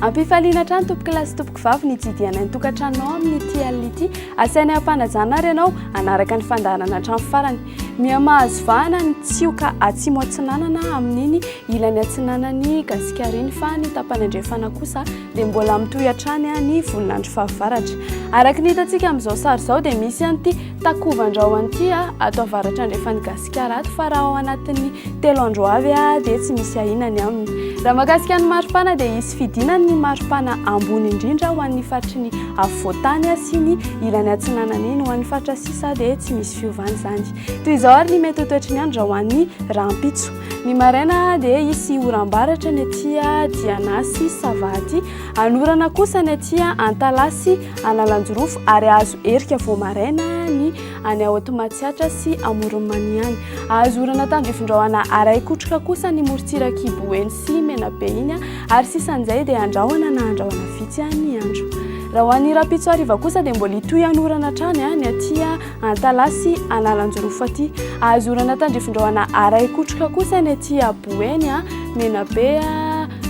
Ampifaliana hatrany tompokolahy sy tompokovavy ny hitsidihanay ny tokantranonao amin'ity alina ity. Asainay am-panajana ary ianao hanaraka ny fandaharana hatramin'ny farany. Miha mahazo vahana ny tsioka atsimo atsinanana amin'iny ilany atsinanan'i Gasikara iny fa ny tapany andrefana kosa dia mbola mitohy hatrany ny volon'andro fahavaratra. Araka ny hitantsika amin'izao sary izao dia misy an'ity Takovan-drahona ity ato avaratra andrefan'i Gasikara ato fa raha ao anatin'ny telo andro avy dia tsy misy ahiana ny aminy. Raha mahakasika ny maripana dia hisy fidinany ny maripana ambony indrindra ho an'ny faritry ny afovoantany sy ny ilany atsinanana iny. Ho an'ny faritra sisa dia tsy misy fiovana izany. Toy izao ary ny mety ho toetry ny andro raha ho an'ny rahampitso. Ny maraina dia hisy oram-baratra ny aty Diana sy Sava aty. Hanorana kosa ny aty Antalaha sy Analanjirofo ary hahazo erika vao maraina ny any Haute Matsiatra sy Amoron'i Mania any. Hahazo orana tandrifin-drahona arahi-kotroka kosa ny morontsirak'i Boeny sy Menabe iny ary sisan'izay dia andrahona na andrahona vitsy ny andro. Raha ho an'ny rahampitso hariva kosa dia mbola hitohy hanorana hatrany ny aty Antalaha sy Analanjirofo aty. Hahazo orana tandrifin-drahona arahi-kotroka kosa ny aty Boeny, Menabe,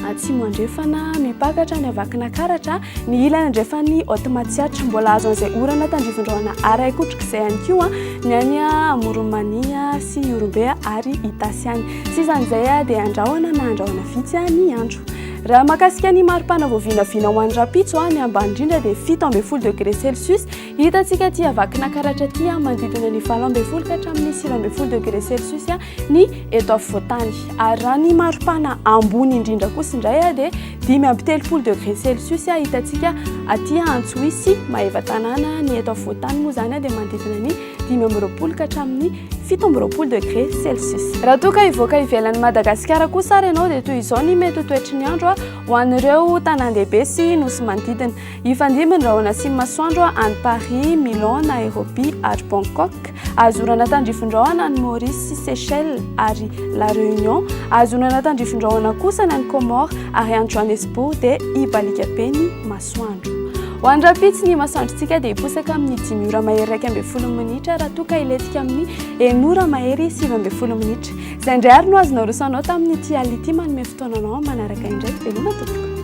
Atsimo Andrefana, mipaka hatrany Vakinakaratra. Ny ilany andrefan'ny Haute Matsiatra. Mbola azo an'izay orana tandrifin-drahona arahi-kotroka izay ihany koa ny any Amoron'i Mania sy Ihorombe ary Itasy any. Sisan'izay dia andrahona na andrahona vitsy ny andro. Raha mahakasika ny maripana vao vinavina ho an'ny rahampitso, ny ambany indrindra dia 17 degré celsius. Hitantsika aty Vakinankaratra aty manodidina ny 18 ka hatramin'ny 19 degré celsius ny eto afovoantany. Ary raha ny maripana ambony indrindra kosa indray dia 35 degré celsius hitantsika aty Antsohihy sy Maevatanàna. Ny eto afovoantany moa izany dia manodidina ny 25 ka hatramin'ny 27 degré celsius. Raha toa ka hivoaka ivelan'i Madagasikara kosa ary ianao dia toy izao ny mety ho toetry ny andro ho an'ireo tanàn-dehibe sy nosy manodidina. Hifandimby ny rahona sy ny masoandro any Paris, Milan, Nairobi ary Bangkok. Azo orana tandrifin-drahona any Maurice sy Seychelles ary La Réunion. Azo orana tandrifin-drahona kosa ny any Comores ary any Johannesburg dia hibaliaka be ny masoandro. Ho an'ny rahampitso, ny masoandrontsika dia hiposaka amin'ny dimy ora mahery 11 minitra raha toa ka hilentika amin'ny enina ora mahery 19 minitra. Izay indray ary no azo naroso anao tamin'ity alina ity. Manome fotoana anao manaraka indray. Veloma tompoko.